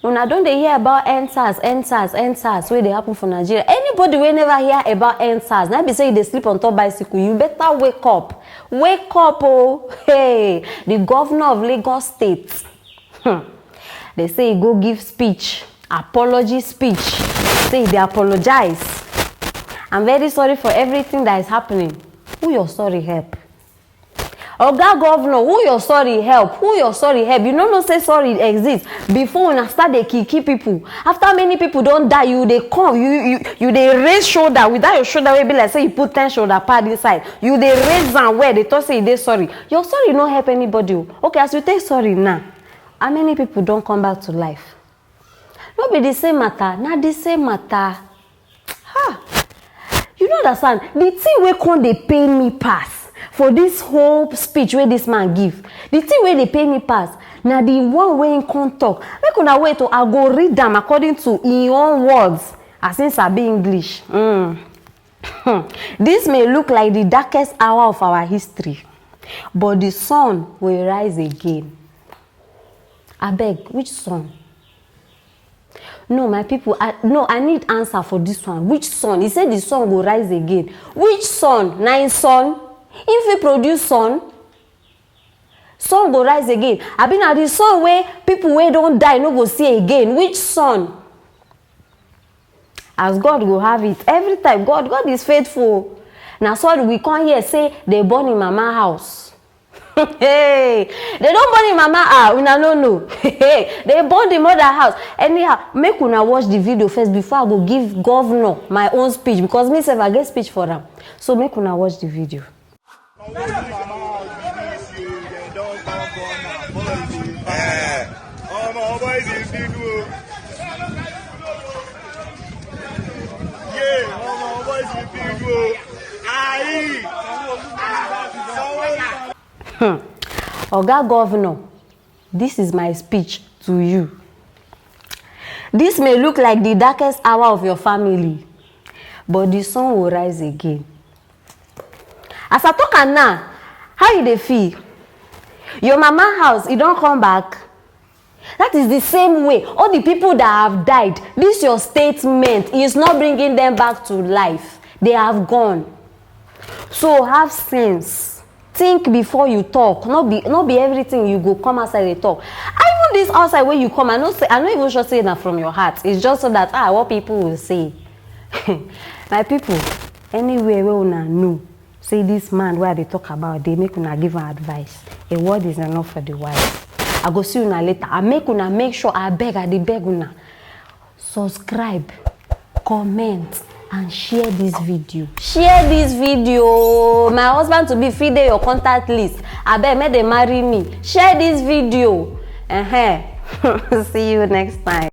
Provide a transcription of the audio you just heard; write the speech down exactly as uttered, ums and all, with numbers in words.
Una don dey hear about N sars, N sars, N sars wey dey happen for Nigeria. Anybody wey never hear about N sars, na be say you dey sleep on top bicycle, you better wake up. Wake up o. Hey, the governor of Lagos State, hmm, they say he go give speech, apology speech. Say he dey apologize. I'm very sorry for everything that is happening. Who your sorry help? Oga governor, who your sorry help? Who your sorry help? You no know say sorry exist before una start dey kill kill people. After many people don die, you dey come, you you you dey raise shoulder. With that your shoulder wey be like say you put ten shoulder pad inside, you dey raise am well, dey talk say you dey sorry. Your sorry no help anybody o. Okay, as you take sorry now, how many people don come back to life? No be the same matter, na the same matter. Ha! You no understand, the thing wey come dey pain me pass for this whole speech wey this man give, the thing wey dey pain me pass na the one wey him come talk. Make una wait o, I go read am according to him own words, as him sabi English. Mm. This may look like the darkest hour of our history, but the sun will rise again. Abeg, which sun? No, my people, I, no, I need answer for this one. Which sun? He say the sun go rise again. Which sun? Na him sun? Him fit produce sun? Sun go rise again? Abi na the sun wey people wey don die no go see again? Which sun? As God go have it, every time God, God is faithful. Na so we come hear say they burn him mama house. Hey, they don burn him mama, ah, una no know. Hey, they burn the mother house. Anyhow, make una watch the video first before I go give governor my own speech, because me sef I get speech for am. So make una watch the video. Eh, ọmọ boys in big o. Yeah, ọmọ boys in big o. Ayi. Oga governor, this is my speech to you. This may look like the darkest hour of your family, but the sun will rise again. As I talk am now, how you dey feel? Your mama house, e don come back? That is the same way all the people that have died, this your statement is not bringing them back to life. They have gone. So have sense. Think before you talk. No be, no be everything you go come outside dey talk. Even this outside wey you come, I no say, I no even sure say na from your heart. It's just so that, ah, what people will say. My people, anywhere wey una know say this man wey I dey talk about dey, make una give am advice. A word is enough for the wise. I go see una later. I make una make sure, I beg, I dey beg una. Subscribe, comment, and share this video. Share this video. My husband to be fit dey your contact list. Abeg, make dem marry me. Share this video. Uh-huh. See you next time.